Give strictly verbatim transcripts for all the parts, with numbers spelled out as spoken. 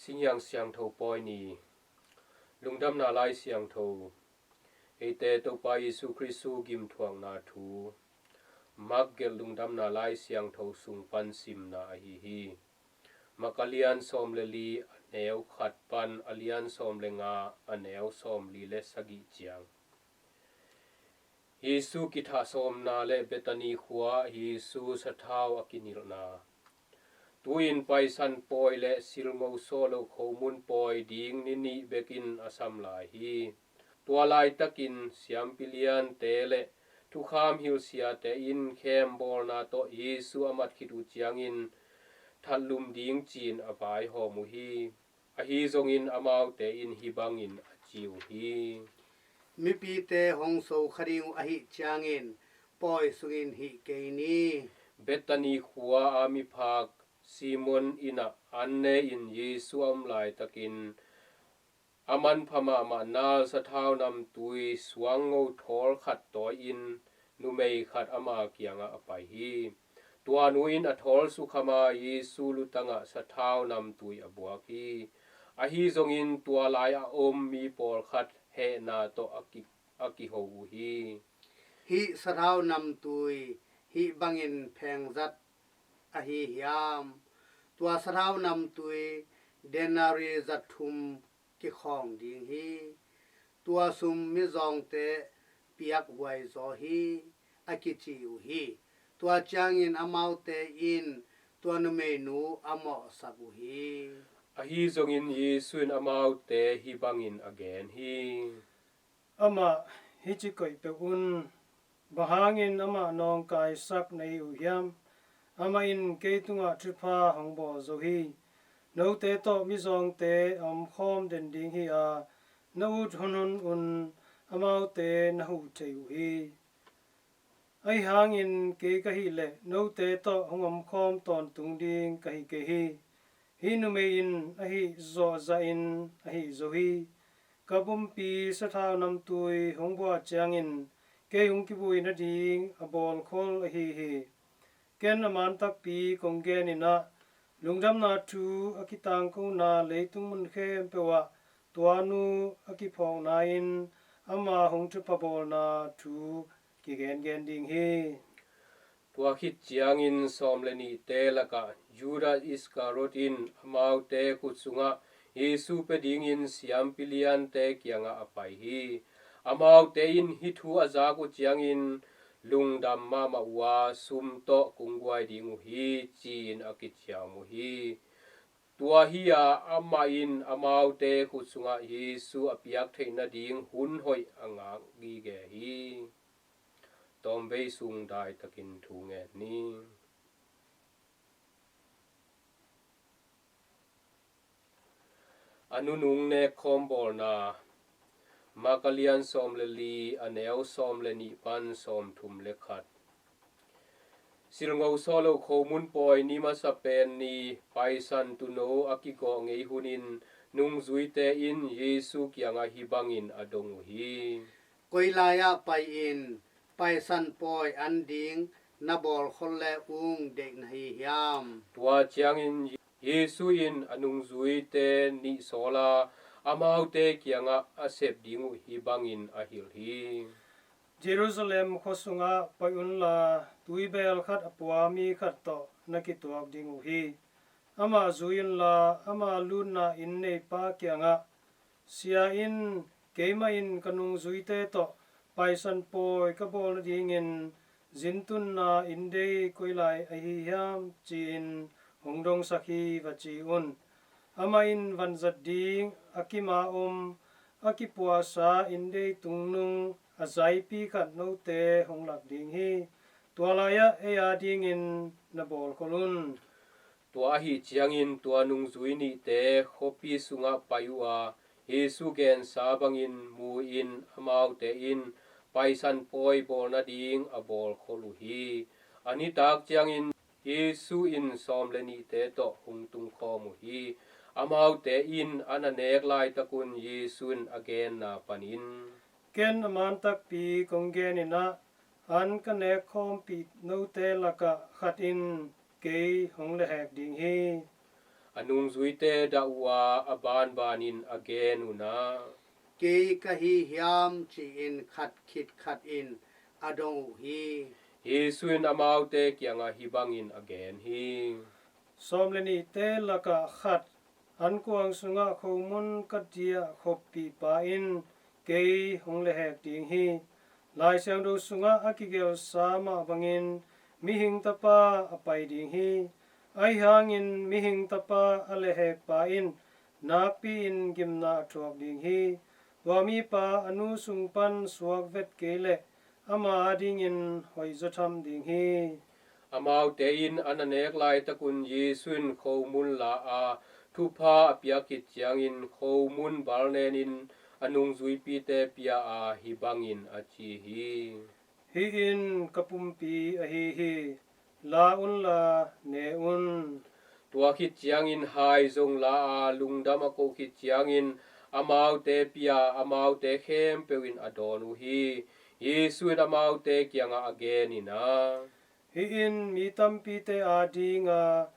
Siangtho Pawi ni. Lungdamna Lai Siangtho. Eite Topa Jesu Khrist gimthuakna thu. Mark gelh Lungdamna Lai Siangtho sung pan simna ahi hi. Mark a lian sawm le li, a neu khat pan a lian sawm le nga, a neu sawm li le sagih ciang. Jesu kithah sawmna le Bethany khua Jesu sathau a kinilhna. Tu-in Paisan pawi le silngo sawh lo khomun pawi ding ni nih bekin a sam lai hi. Tua laitakin siampi liante le thukham hilhsiate in khem bawlna tawh Jesu a mat khit uh ciangin thatlum ding ci-in a vaihawm uh hi. Ahi zongin amaute in hih bangin a ci uh hi. Mipite hong so kha ding uh ahih ciangin pawi sungin hih kei ni. Bethany khua a miphak Simon inn ah Anne in Jesu a om laitakin a manpha mahmah nal sathau namtui suangngo thawl khat tawi-in numei khat ama kiangah a pai hi. Tua nu in a thawl sukham a Jesu lutangah sathau namtui a buak hi. Ahi zongin tua lai a om mi pawlkhat hehna tawh a ki, a kiho uh hi. Hih sathau namtui hih bangin phengzat ahi hiam? Tua sathau namtui denarii zathum kikhawng ding hi. Tua sum mizawngte piak huaizaw hi, a kici uh hi. Tua ciangin amaute in tua numeinu a mawhsak uh hi. Ahi zongin Jesu in amaute hih bangin a gen hi. Amah hih ci koih peuh un. Bang hangin amah nawngkaisak na hi uh hiam? Amah in kei tungah thupha hong bawl zo hi. Note tawh mizawngte a omkhawm den ding hi a, na ut hunhun un amaute na huh thei uh hi. Ahi hangin kei ka hih leh note tawh hong omkhawm tawntung ding ka hi kei hi. Hih numei in a hih zawh zahin a hih zo hi. Ka pumpi sathau namtui hong buah ciangin kei hong kivui nading a bawlkhol ahi hi. Ken a man takpi kong genin ah, lungdamna thu a kitangkona leitung mun khempeuh ah tua nu a kiphawkna-in ama hong thupha bawlna thu kigengen ding hi. Tua khit ciangin sawm le nihte lakah Judas Iskariot in amaute khut sungah Jesu pia dingin siampi liante kiangah a pai hi. Amaute in hih thu a zak uh ciangin lungdam mahmah uh a, sum tawh kungguai ding uh hi, ci-in a kiciam uh hi. Tua hi a, amah in amaute khut sungah Jesu a piak theih nading hun hoih a ngak gige hi. Tawmvei sung daitakin thu ngen ni. A nunung nekkhawm bawlna. Mark a lian sawm le li, a neu sawm le nih pan sawm thum le khat. Silngo sawh lo khomun pawi ni masa pen ni Paisan tuuno a kigawh ngei hunin nungzuite in Jesu kiangah hih bangin a dong uh hi. Koi lai-ah pai-in Paisan pawi an ding na bawlkhol le ung deih na hi hiam? Tua ciangin Jesu in a nungzuite nih sawl a, amaute kiangah a sep ding uh hih bangin a hilh hi. Jerusalem khua sungah pai unla, tuibel khat a pua mi khat tawh na kituak ding uh hi. Amah zui unla, ama lutna inn neipa kiangah, Sia in, keimah in ka nungzuite tawh Paisan pawi ka bawl nadingin zintunna inn dei koi lai ahi hiam, ci-in hong dongsak hi, va ci un. Amah in vanzat ding a kim a om, a kipuahsa inn dei tungnung a zaipi khat note hong lak ding hi. Tua lai-ah ei a dingin na bawlkhol un. Tua ahih ciangin tua nungzui nihte khuapi sungah pai uh a, Jesu gensa bangin mu-in amaute in Paisan pawi bawl nading a bawlkhol uh hi. A nitak ciangin Jesu in sawm le nihte tawh hong tungkhawm uh hi. Amaute in an a nek laitakun Jesu in a genna panin, Ken a man takpi kong genin ah, an ka nekkhawmpih note lakah khat in kei hong lehhek ding hi. A a nungzuite dah uh a, a banbanin a gen uh a, "Kei ka hi hiam?" ci-in khat khit khat in a dong uh hi. Jesu in amaute kiangah hih bangin a gen hi: Sawm le nihte lakah khat, ankuang sungah khomun ka diah khoppihpa in kei hong lehhek ding hi. Lai Siangtho sungah a kigelhsa mah bangin Mihing Tapa a pai ding hi. Ahi hangin Mihing Tapa a lehhekpa in nakpi-in gimna a thuak ding hi. Tua mipa a nu sung pan suak vet kei leh ama adingin hoihzaw tham ding hi. Amaute in a na nek laitakun Jesu in khomun la a, thupha a piak khit ciangin khomun balnenin a nungzuipite pia a, hih bangin a ci hi: "Hih in ka pumpi ahi hi. La unla ne un." Tua khit ciangin hai zong la a, lungdam a koh khit ciangin amaute pia a, amaute khempeuh in a dawn uh hi. Jesu in amaute kiangah a genin a, "Hih in mi tampite adinga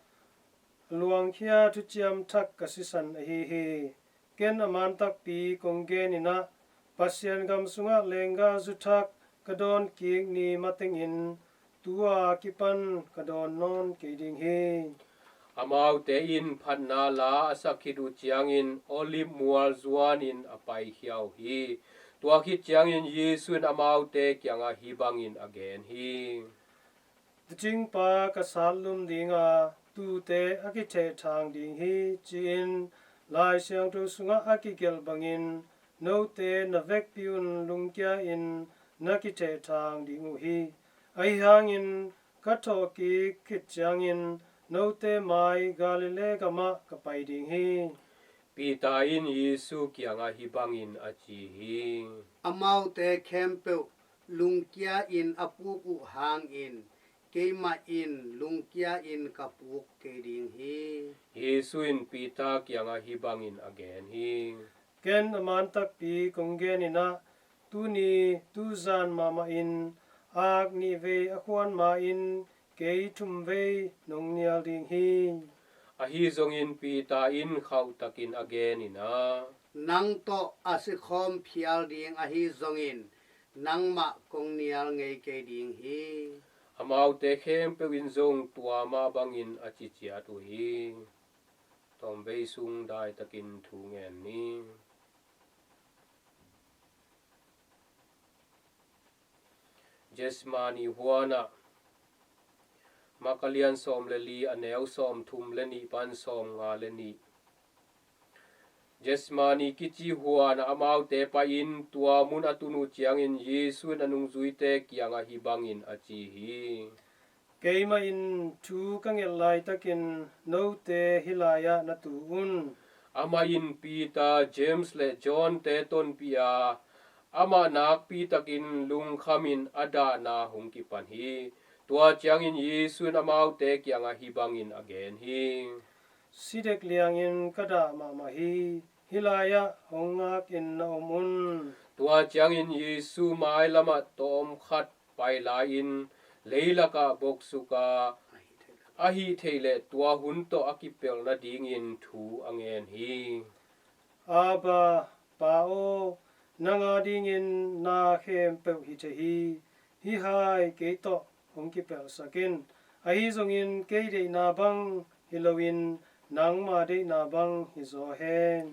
luangkhia thuciam thak ka sisan ahi hi. Ken a man takpi kong genin ah, Pasian gam sungah lenggahzu thak ka dawn kik ni matengin tu-a kipan ka dawn nawn kei ding hi." Amaute in phatna la a sak khit uh ciangin Olive mual zuanin a paikhia uh hi. Tua khit ciangin Jesu in amaute kiangah hih bangin a gen hi: "Tuucingpa ka satlum dinga, tuute a kithehthang ding hi, ci-in Lai Siangtho sungah a kigelh bangin, 'Note na vekpi un lungkia-in na kithehthang ding uh hi. Ahi hangin ka thawhkik khit ciangin note mai Galilee gamah ka pai ding hi.'" Peter in Jesu kiangah hih bangin a ci hi: "Amaute khempeuh lungkia-in a puk uh hangin keimah in lungkia-in ka puk kei ding hi." Jesu in Peter kiangah hih bangin a gen hi: "Ken a man takpi kong genin ah, tuni tuzan mahmahin ak nihvei a khuan ma-in kei thumvei nong nial ding hi." Ahi zongin Peter in khauhtakin a genin a, "Nang tawh a sikhawm phial ding ahi zongin nangmah kong nial ngei kei ding hi." Amaute khempeuh in zong tua mah bangin a ci ciat uh hi. Tawmvei sung daitakin thu ngen ni. Gethsemane huanah, Mark a lian sawm le li, a neu sawm thum le nih pan sawm nga le nih. Gethsemane kici huanah amaute pai-in tua mun a tun uh ciangin Jesu in a nungzuite kiangah hih bangin a ci hi: "Keimah in thu ka nget laitakin note hih lai-ah na tu un." Amah in Peter, James le John-te tonpih a, amah nakpi takin lungkhamin a dahna hong kipan hi. Tua ciangin Jesu in amaute kiangah hih bangin a gen hi: "Si dek liangin ka dah mahmah hi. Hih lai-ah hong ngakin na om un." Tua ciangin Jesu mailamah tawmkhat pai lai-in, leilakah boksuk a, ahih theih leh tua hun tawh a kipelh nadingin thu a ngen hi: "Abba, Pa aw, nang adingin na khempeuh hi thei hi. Hih hai kei tawh hong kipelhsak in. Ahi zongin kei deihna bang hi loin nangma deihna bang hi zaw hen."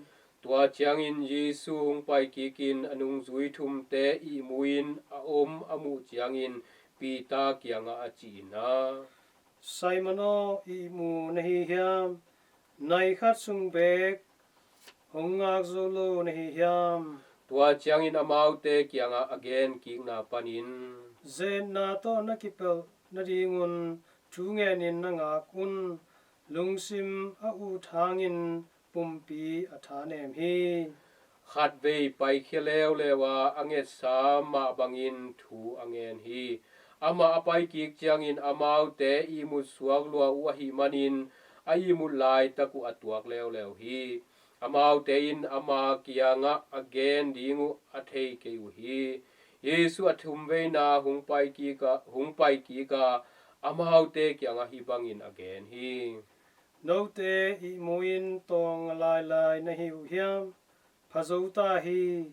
Tua ciangin Jesu hong paikikin a nungzui thumte ihmu-in a om a muh ciangin Peter kiangah a cihin a, "Simon aw, ihmu na hi hiam? Nai khat sung beek hong ngak zo lo na hi hiam?" Tua ciangin amaute kiangah a genkikna panin, "Ze-etna tawh na kipelh nadingun thu ngenin na ngak un. Lungsim a ut hangin pumpi a thanem hi." Khatvei paikhia leuleu a, a ngetsa mah bangin thu a ngen hi. Amah a paikik ciangin amaute ihmut suak lua uh ahih manin a ihmut laitak uh a tuak leuleu hi. Amaute in ama kiangah a gen ding uh a thei kei uh hi. Jesu a thumveina hong paikik a, hong paikik a, amaute kiangah hih bangin a gen hi: Note ihmu-in tawng a lailai na hi uh hiam? Phazo ta hi.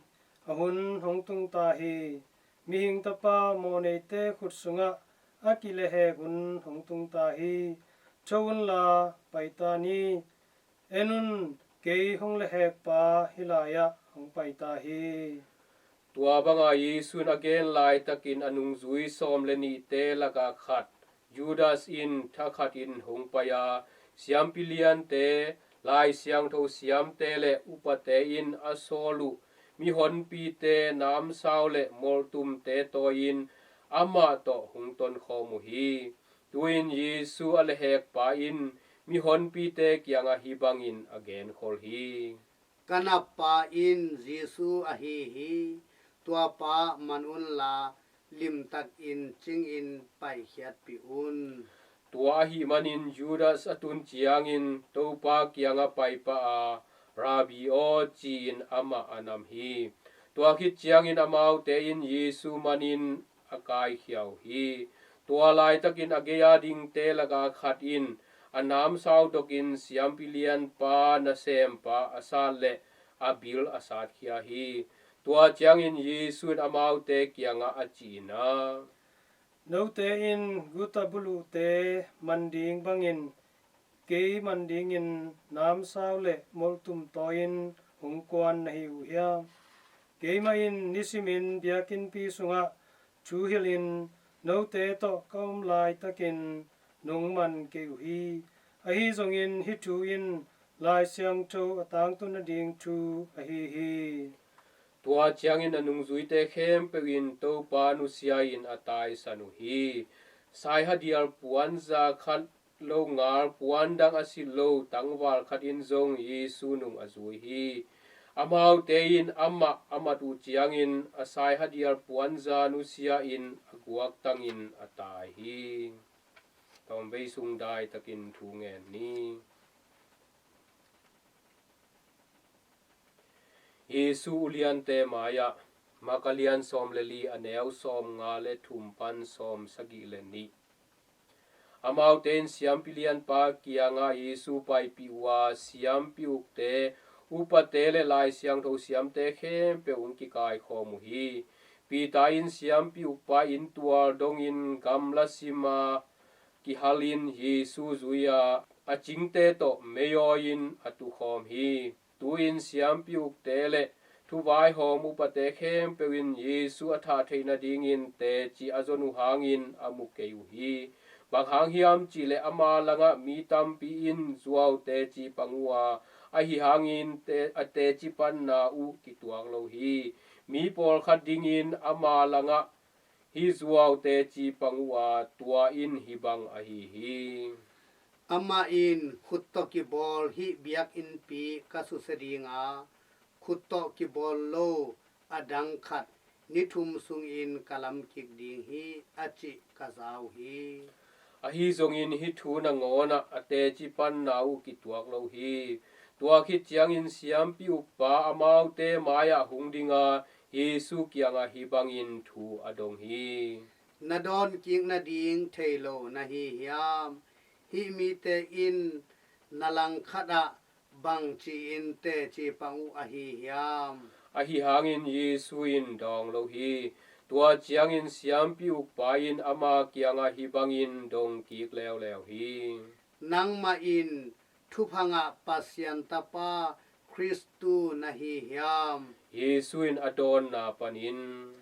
A hun hong tung ta hi. Mihing Tapa mawhneite khut sungah a kilehhek hun hong tung ta hi. Tho unla, pai ta ni. En un, kei hong lehhekpa hih lai-ah hong pai ta hi. Tua banga Jesu in a gen laitakin a nungzui sawm le nihte lakah khat, Judas in thakhatin hong pai a, siampi liante, Lai Siangtho siamte le upate in a sawl uh mihonpite namsau le molhtumte tawi-in amah tawh hong tonkhawm uh hi. Tu-in Jesu a lehhekpa in mihonpite kiangah hih bangin a genkhol hi. Ka nappa in Jesu ahi hi. Tua pa man unla, limtakin cingin paikhiatpih un. Tua ahih manin Judas a tun ciangin Topa kiangah paipah a, Rabbi aw, ci-in amah a nam hi. Tua khit ciangin amaute in Jesu manin a kaikhia uh hi. Tua laitakin a gei-a dingte lakah khat in a namsau dokin siampi lianpa nasempa a sat le a bil a satkhia hi. Tua ciangin Jesu in amaute kiangah a cihna, note in guta buluhte man ding bangin kei man dingin namsau le molhtum tawi-in hong kuan na hi uh hiam? Keimah in nisimin biakinnpi sungah thu hilhin note tawh ka om laitakin nong man kei uh hi. Ahi zongin hih thu in Lai Siangtho a tangtun nading thu ahi hi. Tua ciangin a nungzuite khempeuh in Topa nusia-in a taisan uh hi. Saihadial puanza khat lo ngal puan dang a silh lo tangval khat in zong Jesu nung a zui hi. Amaute in amah a mat uh ciangin a saihadial puanza nusia-in a guaktangin a tai hi. Tawmvei sung daitakin thu ngen ni. Jesu uliante mai-ah, Marka lian sawm le li, a neu sawm nga le thum pan sawm sagih le nih. Amaute in siampi lianpa kiangah Jesu paipih uh a, siampi ukte, upate le Lai Siangtho siamte khempeuh hong kikaikhawm uh hi. Peter in siampi ukpa inntual dongin gamla sima kihalin Jesu zui a, a cingte tawh mei awi-in a tukhawm hi. Tu-in siampi ukte le thuvaihawm upate khempeuh in Jesu a thah theih nadingin teci a zon uh hangin a mu kei uh hi. Bang hang hiam cihleh ama langah mi tampi in zuau teci pang uh a, ahi hangin te-, a teci panna uh kituak lo hi. Mi pawlkhat dingin ama langah hih zuau teci pang uh a, tua in hih bang ahi hi. Amah in, khut tawh kibawl hih biakinnpi ka susia ding a, khut tawh kibawl lo a dang khat ni thum sungin ka lam kik ding hi, a cih ka za uh hi. Ahi zongin hih thu nangawnah a teci panna uh kituak lo hi. Tua khit ciangin siampi ukpa amaute mai-ah hong ding a, Jesu kiangah hih bangin thu a dong hi. Na dawnkik nading thei lo na hi hiam? Hih mite in na langkhatah bangci-in teci pang uh ahi hiam? Ahi hangin Jesu in dawng lo hi. Tua ciangin siampi ukpa in ama kiangah hih bangin dongkik leuleu hi. Nangmah in thupha ngah Pasian Tapa Khristu na hi hiam? Jesu in a dawnna panin,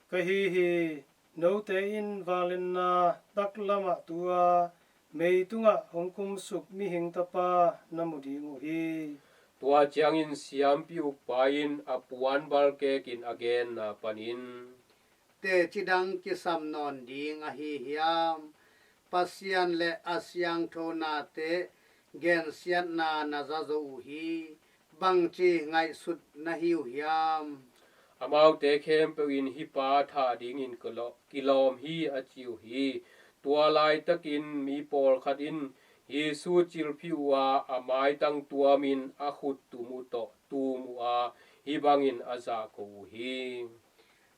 ka hi hi. Note in vangliatna taklamah tu a, mei tungah hong kumsuk mihing Tapa na mu ding uh hi. Tua ciangin siampi ukpa in a puan balkekin a genna panin, teci dang kisam nawn ding ahi hiam? Pasian le a siangtho nate gensiatna na za zo uh hi. Bangci ngaihsut na hi uh hiam? Amaute khempeuh in hih pa thah dingin kilo-, kilawm hi, a ci uh hi. Tua laitakin mi pawlkhat in Jesu cilphih uh a, a maitang tuamin a khut tum uh tawh tum uh a, hih bangin a zahko uh hi.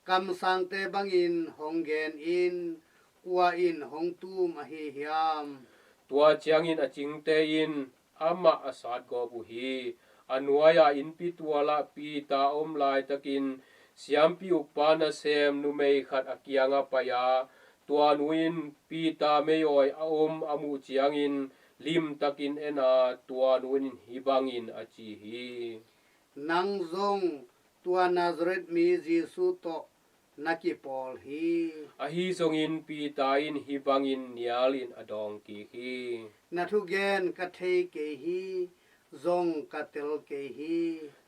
Kamsangte bangin hong gen in, kua in hong tum ahi hiam? Tua ciangin a cingte in amah a satgawp uh hi. A nuai-ah innpi tualah Peter a om laitakin siampi ukpa nasem numei khat a kiangah pai-a, tua nu in Peter mei-awi a om a muh ciangin limtakin en a, tua nu in hih bangin a ci hi. Nang zong tua Nazareth mi Jesu tawh na kipawl hi. Ahi zongin Peter in hih bangin nialin a dawng kik hi. Na thugen ka thei kei hi, zong ka tel kei hi.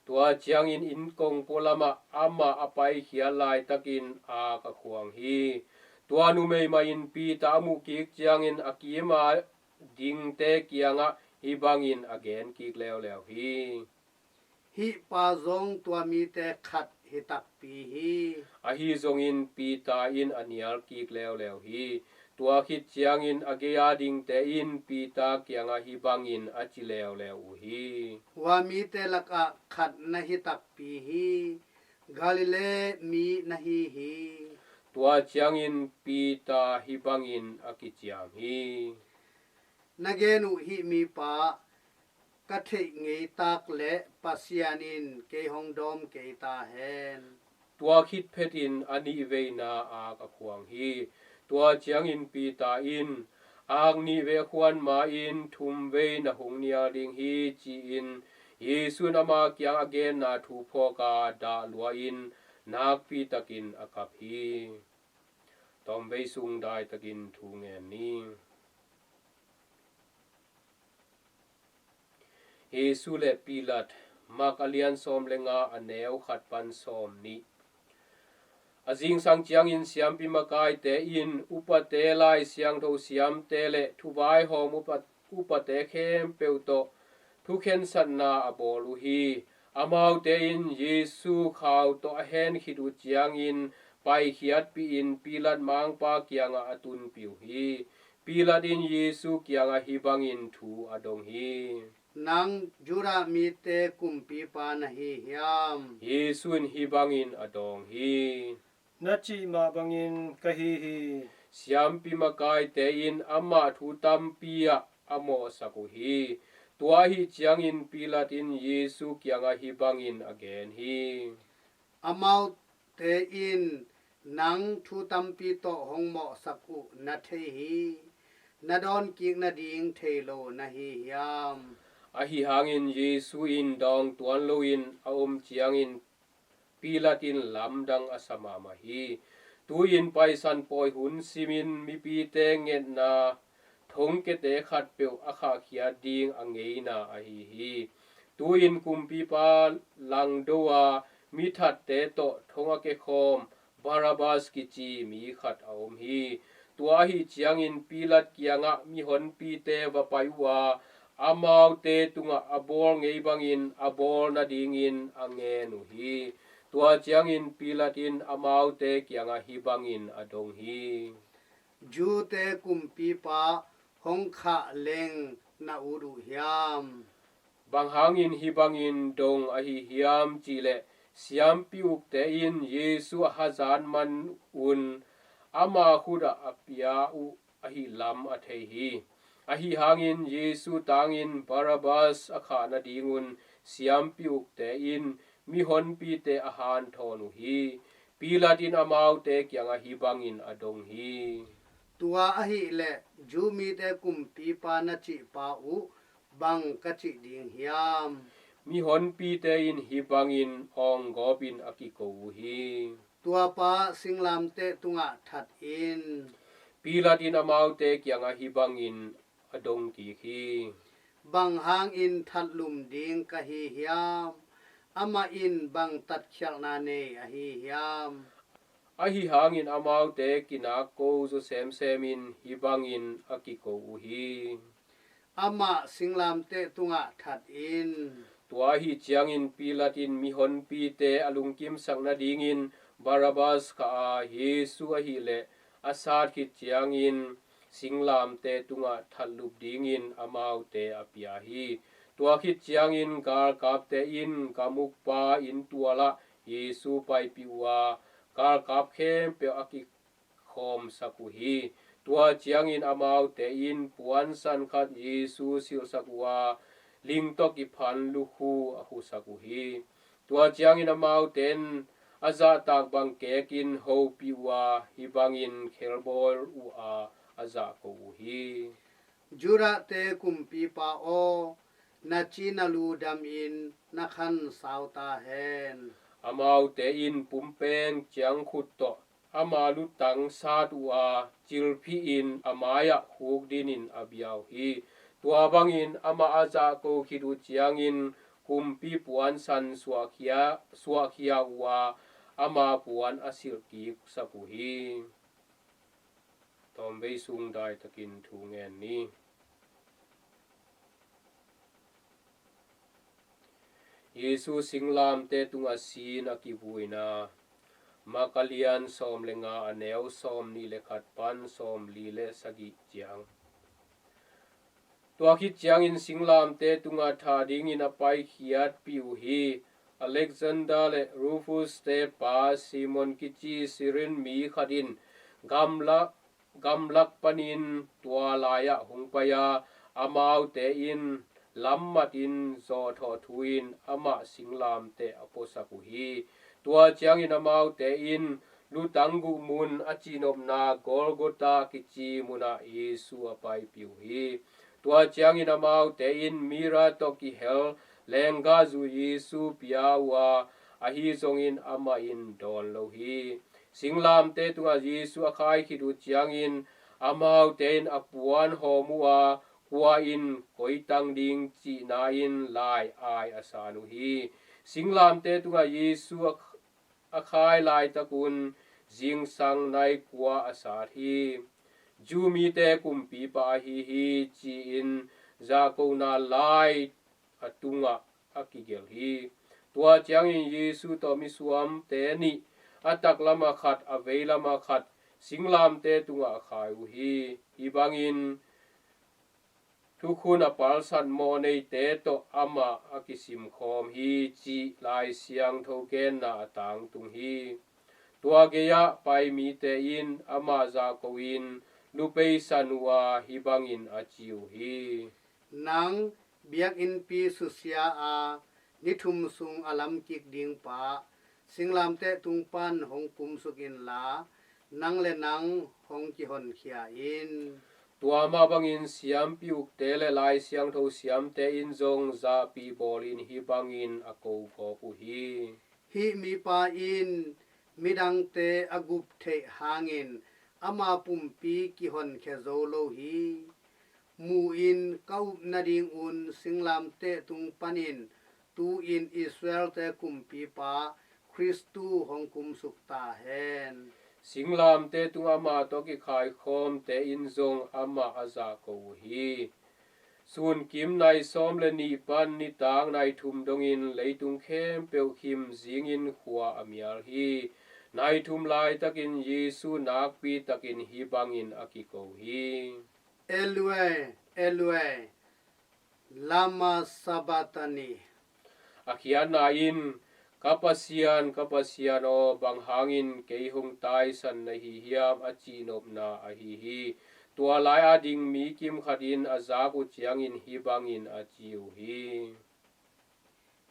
Tua ciangin innkongpo lamah amah a paikhiat laitakin ak a khuang hi. Tua numei mah in Peter a muh kik ciangin a kima dingte kiangah hih bangin a gen kik leuleu hi. Hih pa zong tua mite khat hi takpi hi. Ahi zongin Peter in a nial kik leuleu hi. Tua khit ciangin a gei-a dingte in Peter kiangah hih bangin a ci leuleu uh hi. Hua mite lakah khat na hi takpi hi. Galilee mi na hi hi. Tua ciangin Peter hih bangin a kiciam hi. Na gen uh hih mipa ka theih ngei tak leh Pasian in kei hong dawm kei ta hen. Tua khit phetin a nihveina ak a khuang hi. Tua ciangin Peter in, ak nihvei a khuan ma-in thumvei na hong nial ding hi, ci-in Jesu in ama kiang a genna thu phawk a, dah lua-in nakpi takin a kap hi. Tawmvei sung daitakin thu ngen ni. Jesu le Pilat. Mark a lian sawm le nga, a neu khat pan sawm nih. A zingsang ciangin siampi makaite in upate, lai siangtho siamte le thuvaihawm upa, upate khempeuh tawh thukhensatna a bawl uh hi. Amaute in Jesu khau tawh a hen khit uh ciangin paikhiatpih in Pilat mangpa kiangah a tunpih uh hi. Pilat in Jesu kiangah hih bangin thu a dong hi. Nang Judah mite kumpipa na hi hiam? Jesu in hih bangin a dawng hi. Na cih mah bangin ka hi hi. Siampi makaite in amah thu tampi ah a mawhsak uh hi. Tua ahih ciangin Pilat in Jesu kiangah hih bangin a gen hi. Amaute in nang thu tampi tawh hong mawhsak uh na thei hi. Na dawnkik nading thei lo na hi hiam? Ahi hangin Jesu in dawng tuan loin a om ciangin Pilat in lamdang a sa mahmah hi. Tu-in Paisan pawi hun simin mipite ngetna thongkiate khatpeuh a khahkhiat ding a ngeina ahi hi. Tu-in kumpipa langdo a mithatte tawh thong a kikhawm Barabbas kici mi khat a om hi. Tua ahih ciangin Pilat kiangah mihonpite va pai uh a, amaute tungah a bawl ngei bangin a bawl nadingin a ngen uh hi. Tua ciangin Pilat in amaute kiangah hih bangin a dong hi. Jew-te kumpipa hong khah leng na ut uh hiam? Bang hangin hih bangin dong ahi hiam cih leh, siampi ukte in Jesu a hazat manun ama khut ah a pia uh ahi lam a thei hi. Ahi hangin Jesu tangin Barabbas a khah nadingun siampi ukte in mihonpite a hanthawn uh hi. Pilat in amaute kiangah hih bangin a dong hi. Tua ahih leh Jew mite kumpipa na cihpa uh bang ka cih ding hiam? Mihonpite in hih bangin awnggawpin a kiko uh hi. Tua pa singlamteh tungah that in. Pilat in amaute kiangah hih bangin a dong kik hi. Bang hangin thatlum ding ka hi hiam? Amah in bang tatkhialhna nei ahi hiam? Ahi hangin amaute kinakko zaw semsemin hih bangin a kiko uh hi. Amah singlamteh tungah that in. Tua ahih ciangin Pilat in mihonpite a lungkimsak nadingin Barabbas khah a, Jesu ahih leh a sat khit ciangin singlamteh tungah thatlup dingin amaute a pia hi. Tua khit ciangin galkapte in gam ukpa inn tualah Jesu paipih uh a, galkap khempeuh a kikhawmsak uh hi. Tua ciangin amaute in puansan khat Jesu silhsak uh a, ling tawh kiphan lukhu a khusak uh hi. Tua ciangin amaute in a zahtak bang kekin hopih uh a, hih bangin khelbawl uh a, a zahko uh hi. Judahte kumpipa aw, na ci na lu damin na khansau ta hen. Amaute in pumpeng ciangkhut tawh ama lutang sat uh a, cilphih in a mai-ah khukdin in a bia uh hi. Tua bangin amah a zahko khit uh ciangin kumpi puansan suahkhia, suahkhia uh a, ama puan a silhkiksak uh hi. Tawmvei sung daitakin thu ngen ni. Jesu singlamte tungah si-in a kivuina. Mark a lian sawm le nga, a neu sawmnih le khat pan sawmli le sagih ciang. Tua khit ciangin singlamte tungah thah dingin a paikhiatpih uh hi. Alexander le Rufus-te pa Simon kici Cyrene mi khat in gamlak, gamlak panin tua lai-ah hong pai a, amaute in lammatin zawhthawh thu-in amah singlamteh a puasak uh hi. Tua ciangin amaute in lutang guh mun a cihnopna Golgotha kici munah Jesu a paipih uh hi. Tua ciangin amaute in mirra tawh kihel lenggahzu Jesu pia uh a, ahi zongin amah in dawn lo hi. Singlamte tungah Jesu a khai khit uh ciangin amaute in a puan hawm uh a, kua in koi tang ding cihna-in lai-ai a san uh hi. Singlamte tungah Jesu a, a khai laitakun zingsang nai kua a sat hi. Jew mite kumpipa ahi hi, ci-in zahkona lai a tungah a kigelh hi. Tua ciangin Jesu tawh misuamte nih, a taklamah khat, a veilamah khat, singlamte tungah a khai uh hi. Hih bangin thukhun a palsat mawhneite tawh amah a kisimkhawm hi, cih Lai Siangtho genna a tangtung hi. Tua gei-ah pai mite in amah zahko-in lupeisan uh a, hih bangin a ci uh hi. Nang biakinnpi susia a, ni thum sung a lamkik ding pa, singlamteh tung pan hong kumsuk inla, nang le nang hong kihonkhia in. Tua mah bangin siampi ukte le Lai Siangtho siamte in zong zahpih bawlin hih bangin a kogawp uh hi. Hih mipa in midangte a gup theih hangin ama pumpi kihonkhia zo lo hi. Mu-in ka up nadingun singlamteh tung panin tu-in Israel-te kumpipa Khristu hong kumsuk ta hen. Singlamteh tungah amah tawh a kikhaikhawmte in zong amah a zahko uh hi. Sunkim nai sawm le nih pan nitak nai thum dongin leitung khempeuh khim zingin khua a mial hi. Nai thum laitakin Jesu nakpitakin hih bangin a kiko hi. Eloi, Eloi, lama sabachthani. A khiatna in, ka Pasian, ka Pasian aw, bang hangin kei hong taisan na hi hiam, a cihnopna ahi hi. Tua lai-a ding mi kimkhat in a zak uh ciangin hih bangin a ci uh hi.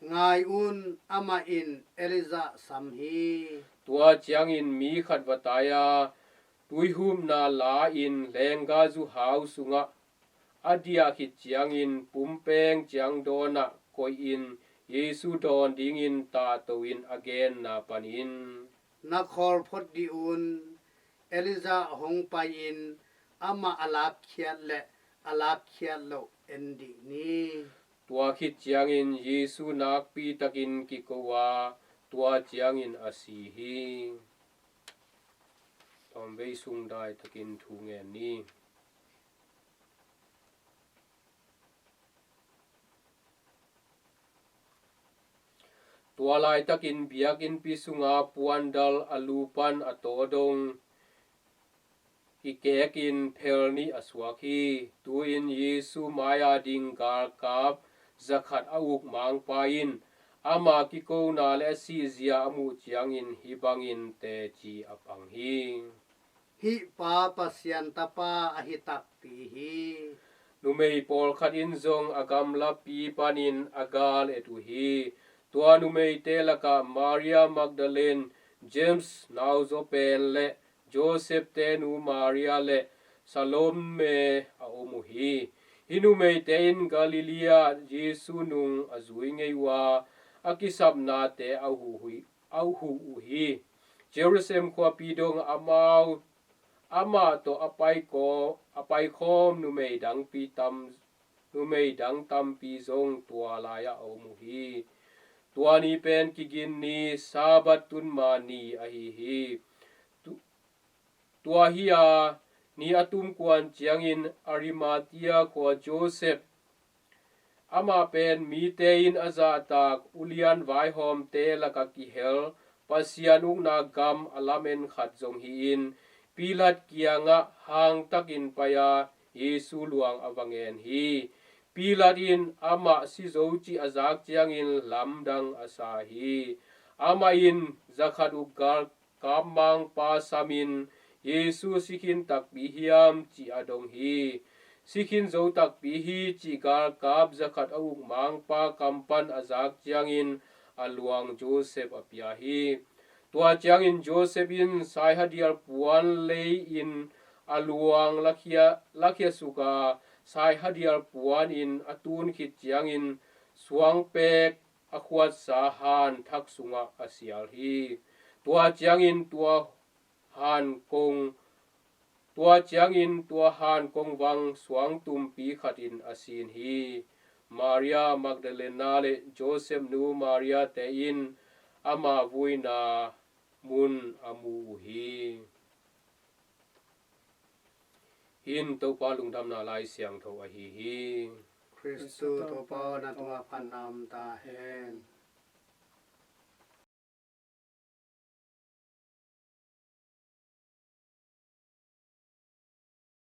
Ngai un, amah in Elijah sam hi. Tua ciangin mi khat va tai a, tuihumna la-in lenggahzu hau sungah a diah khit ciangin pumpeng ciang dawnah koihin Jesu dawn dingin tahto-in a genna panin, na khawl phot dih un, Elijah hong pai-in amah a lakkhiat le a lakkhiat loh en dih ni. Tua khit ciangin Jesu nakpitakin kiko a, tua ciangin a si hi. Tawmvei sung daitakin thu ngen ni. Tua laitakin biakinnpi sunga puandal a lu pan a taw dong kikekin phel nih a suak hi. Tu-in Jesu mai-a ding galkap zakhat a uk mangpa in ama kikona le a sihzia a muh ciangin hih bangin teci a pang hi. hih pa Pasian Tapa ahi takpi hi. Numei pawlkhat in zong a gamlapi panin a gal et uh hi. Tua numeite lakah Maria Magdalene, James nauzaw pen le Joseph te nu Maria le Salome a om uh hi. Hih numeite in Galilee ah Jesu nung a zui ngei uh a, a kisapnate a huh uh hi. Jerusalem khuapi dong amau amah tawh a paikawm a paikhawm numei dangpi tam numei dang tampi zong tua lai-ah a om uh hi. Tua ni pen kigin ni, Sabbath tunma ni ahi hi. Tua hi-a ni a tumkuan ciangin Arimathea khua Joseph, amah pen mite in a zahtak ulian vaihawmte lakah kihel, Pasian ukna gam a lamen khat zong hi-in, Pilat kiangah hangtakin pai-a Jesu luang a va ngen hi. Pilat in amah si zo cih a zak ciangin lamdang a sa hi. Amah in zakhat uh galkap mangpa samin, Jesu si khin takpi hiam cih a dong hi. Si khin zo takpi hi cih galkap zakhat a uk mangpa kam pan a zak ciangin a luang Joseph a pia hi. Tua ciangin Joseph in saihadial puan lei-in a luang lakhia, lakhia suk a, saihadial puanin a tun khit ciangin suangpek a khuatsa han thak sungah a sial hi. Tua ciangin tua han kong tua ciangin tua han kongvang suangtumpi khatin a sin hi. Maria Magdalena le Joseph nu Maria te in ama vuina mun a mu uh hi. Hih in Topa lungdamna Lai Siangtho ahi hi. Khristu Topa aw, na tungah phatna om ta hen.